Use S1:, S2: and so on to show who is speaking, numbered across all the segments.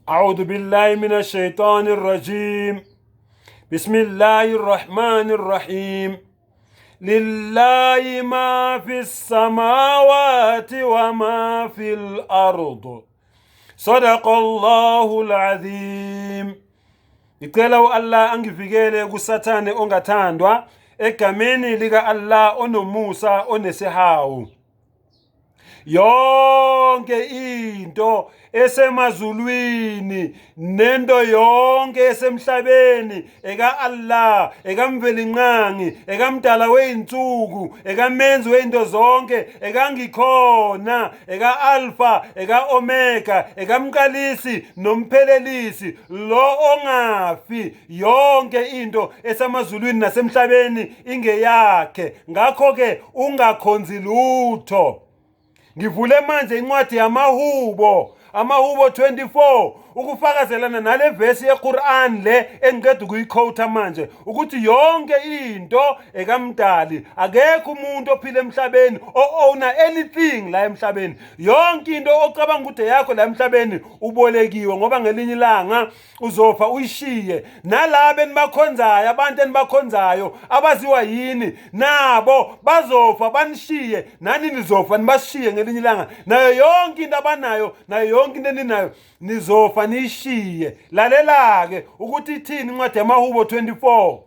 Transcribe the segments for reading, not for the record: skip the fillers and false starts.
S1: أعوذ بالله من الشيطان الرجيم بسم الله الرحمن الرحيم لله ما في السماوات وما في الأرض صدق الله العظيم. Ngicela u-Allah angivikele kuSathane ongathandwa egameni lika-Allah onomusa onesihawu. Yonke into esemazulwini nento yonke esemhlabeni eka-Allah, ekaMvelinqangi, ekamdala wey'nsuku, ekamenzi wey'nto zonke, ekangikhona, eka-Alfa, eka-Omega, ekamqalisi nomphelelisi, lo ongafi. Yonke into esemazulwini nasemhlabeni ingeyakhe, ngakho-ke ungakhonzi lutho. Ngivule manje incwadi yamaHubo, amaHubo 24, ukufakazelana nale vesi yeQur'an le engiqeda ukuyikhowutha manje, ukuthi yonke into ekamdali. Akekho umuntu ophila emhlabeni o-owna anything la emhlabeni. Yonke into ocabanga ukuthi eyakho la emhlabeni ubolekiwe, ngoba ngelinye ilanga uzofa uyishiye. Nalabo enibakhonzayo, abantu enibakhonzayo abaziwa yini, nabo bazofa banishiye, nani nizofa nibashiye ngelinye ilanga. Nayo yonke into abanayo, nayo yonke into eninayo, nizofa niyishiye. Lalela-ke ukuthi ithini incwadi yamaHubo 24.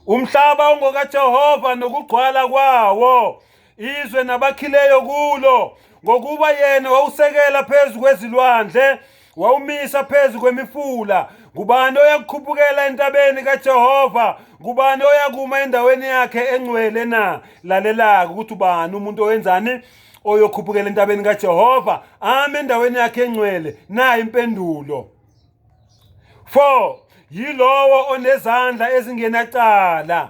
S1: Umhlaba ungokaJehova nokugcwala kwawo, izwe nabakhileyo kulo, ngokuba yena wawusekela phezu kwezilwandle, wawumisa phezu kwemifula. Ngubani oyakukhuphukela entabeni kaJehova? Ngubani oyakuma endaweni yakhe engcwele na? Lalela-ke ukuthi ubani umuntu owenzani oyokhuphukela entabeni kaJehova, ame endaweni yakhe engcwele. Nayi impendulo. 4 Yilowo onezandla ezingenacala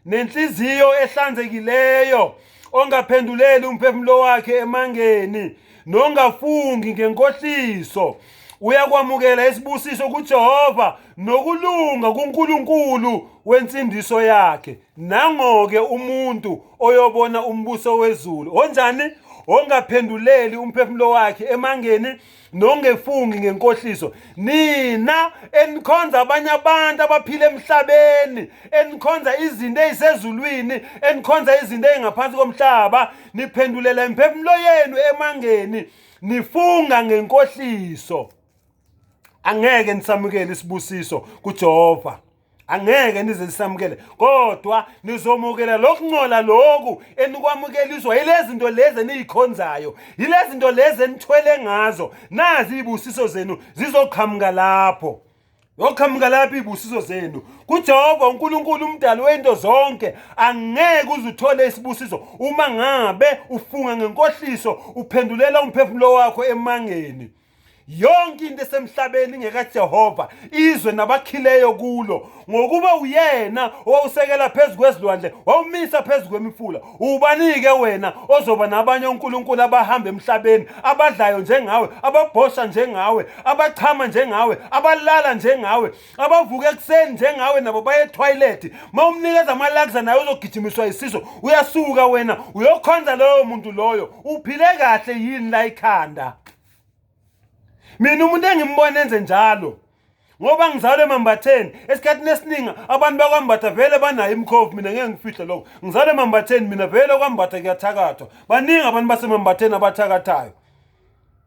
S1: nenhliziyo ehlanzekileyo, ongaphenduleli umphefumulo wakhe emangeni, nongafungi ngenkohliso. Uyakwamukela isibusiso kuJehova nokulunga kuNkulunkulu wensindiso yakhe. Nango-ke umuntu oyobona umbuso wezulu. Onjani? Ongaphenduleli umphefumulo wakhe emangeni nongefungi ngenkohliso. Nina enikhonza abanye abantu abaphila emhlabeni, enikhonza izinto ezisezulwini, enikhonza izinto ezingaphansi komhlaba, niphendulela imiphefumulo yenu emangeni, nifunga ngenkohliso, angeke nisamukele isibusiso kuJehova, angeke nize nisamukele, kodwa nizomukela lokuncola loku enikwamukeliswa yilezi zinto lezi eniyikhonzayo, yilezi zinto lezi enithwele ngazo. Nazi izibusiso zenu zizoqhamuka lapho, yoqhamuka lapho izibusiso zenu kuJehova uNkulunkulu umdali wento zonke. Angeke uze uthole isibusiso uma ngabe ufunga ngenkohliso, uphendulela umphefumulo wakho emangeni. Yonke into esemhlabeni ingekaJehova, izwe nabakhileyo kulo, ngokuba uyena owawusekela phezu kwezilwandle, wawumisa phezu kwemifula. Ubanike wena ozoba nabanye onkulunkulu abahamba emhlabeni, abadlayo njengawe, ababhosha njengawe, abachama njengawe, abalala njengawe, abavuka ekuseni njengawe, nabo baye ethoyilethi. Uma umnikeza amalakza naye uzogijimiswa isiso, uyasuka wena uyokhonza loyo muntu loyo. Uphile kahle yini la ikhanda? Mina umuntu engimbona enze njalo, ngoba ngizalwe eMambatheni, esikhathini esiningi abantu bakwaMbatha vele banayo imikhovu. Mina ngeke ngifihle lokho, ngizalwe eMambatheni mina. Vele kwaMbatha kuyathakathwa, baningi abantu baseMambatheni abathakathayo.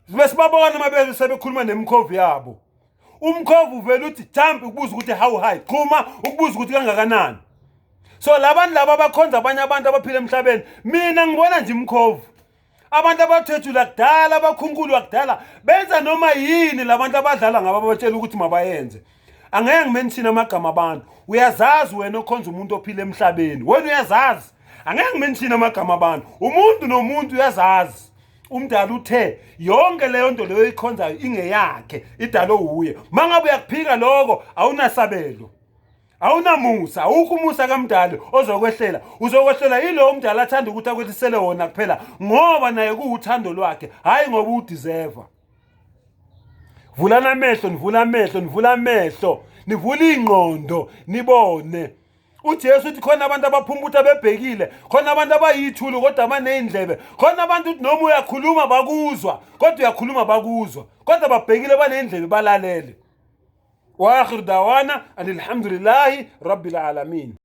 S1: Besibabona uma bese sebekhuluma nemikhovu yabo. Umkhovu uvele uthi jump, ukubuza ukuthi how high, xhuma, ukubuza ukuthi kangakanani. So labantu laba abakhonza abanye abantu abaphila emhlabeni, mina ngibona nje imkhovu, abantu abathwethula kudala, abakhunkulwa kudala, benza noma yini labantu abadlala ngabo abatshela ukuthi mabayenze. Angeke ngimenshine amagama abantu, uyazazi wena okhonza umuntu ophila emhlabeni, wena uyazazi. Angeke ngimenshine amagama abantu, umuntu nomuntu uyazazi. Umdala uthe yonke leyo nto leyo ikhonzayo ingeyakhe, idalo wuye. Mangabe uyakuphika lokho, awunasabelo, awunamusa, awukho umusa kamdali ozokwehlela. Uzokwehlela yilowo umdali athanda ukuthi akwehlisele wona kuphela, ngoba naye kuwuthando lwakhe, hhayi ngoba udeserva. Vulana amehlo, nivula amehlo, nivula amehlo, nivula ingqondo, nibone. UJesu uthi khona abantu abaphumputha bebhekile, khona abantu abayithulu kodwa baney'ndlebe, khona abantu uthi noma uyakhuluma bakuzwa, kodwa uyakhuluma bakuzwa, kodwa babhekile baney'ndlebe balalele. Wa akhiru dawana alhamdulillahi rabbil alamin.